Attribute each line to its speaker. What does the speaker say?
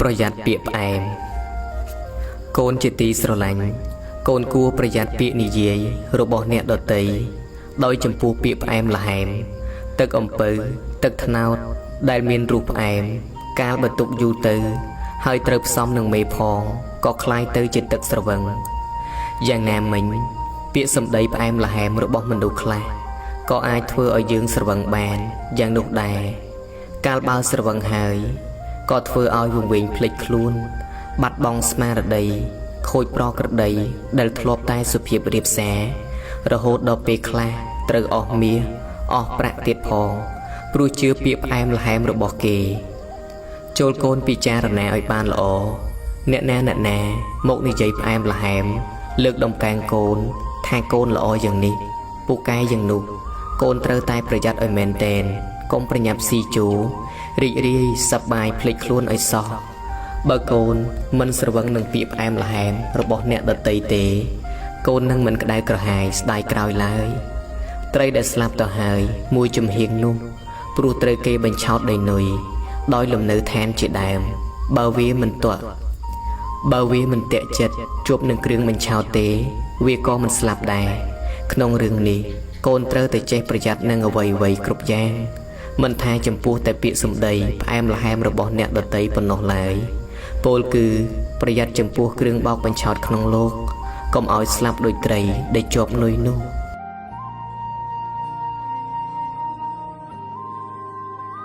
Speaker 1: ប្រយ័ត្នពាក្យផ្អែម កូនជាទីស្រឡាញ់កូនគួរប្រយ័ត្នពាក្យនិយាយរបស់អ្នកដទៃដោយចំពោះពាក្យផ្អែមល្ហែម ទឹកអំពៅ ទឹកត្នោតដែលមានរសផ្អែម កាលបើទុកយូរទៅ ហើយត្រូវផ្សំនឹងមេផងក៏ក្លាយទៅជាទឹកស្រវឹងយ៉ាងណាមិញ ពាក្យសម្ដីផ្អែមល្ហែមរបស់មនុស្សខ្លះក៏អាចធ្វើឲ្យយើងស្រវឹងបានយ៉ាងនោះដែរកាលបើស្រវឹងហើយក៏ធ្វើឲ្យវង្វេងភ្លេចខ្លួន បាត់បង់ស្មារតីខូចប្រក្រតីដែលធ្លាប់តែសុភាពរាបសាររហូតដល់ពេលខ្លះត្រូវអស់មាសអស់ប្រាក់ទៀតផង ព្រោះជឿពាក្យផ្អែមល្ហែមរបស់គេ ចូលកូនពិចារណាឲ្យបានល្អអ្នកណាអ្នកណាមកនិយាយផ្អែមល្ហែម លើកដំកើងកូន ថាកូនល្អយ៉ាងនេះពូកែយ៉ាងនោះ កូនត្រូវតែប្រយ័ត្នឲ្យមែនទែនកុំប្រញាប់ស៊ីជូររីករាយសប្បាយភ្លេចខ្លួនឲ្យសោះបើកូនមិនស្រវឹងនឹងពាក្យផ្អែមល្ហែមរបស់អ្នកដទៃទេ កូននឹងមិនក្តៅក្រហាយស្ដាយក្រោយឡើយត្រីដែលស្លាប់ទៅហើយមួយចំហៀងនោះ ព្រោះត្រូវគេបញ្ឆោតដីនុយដោយលំនៅឋានជាដើម បើវាមិនទាក់បើវាមិនតាក់ចិត្តជួបនឹងគ្រឿងបញ្ឆោតទេ វាក៏មិនស្លាប់ដែរក្នុងរឿងនេះ កូនត្រូវតែចេះប្រយ័ត្ននឹងអ្វីៗគ្រប់យ៉ាង មិនថាចំពោះតែពាក្យសម្ដីផ្អែមល្ហែមរបស់អ្នកដទៃប៉ុណ្ណោះឡើយពោលគឺប្រយ័ត្នចំពោះគ្រឿងបោកបញ្ឆោតក្នុងលោកកុំឲ្យស្លាប់ដូចត្រីដែលជាប់នុយនោះ។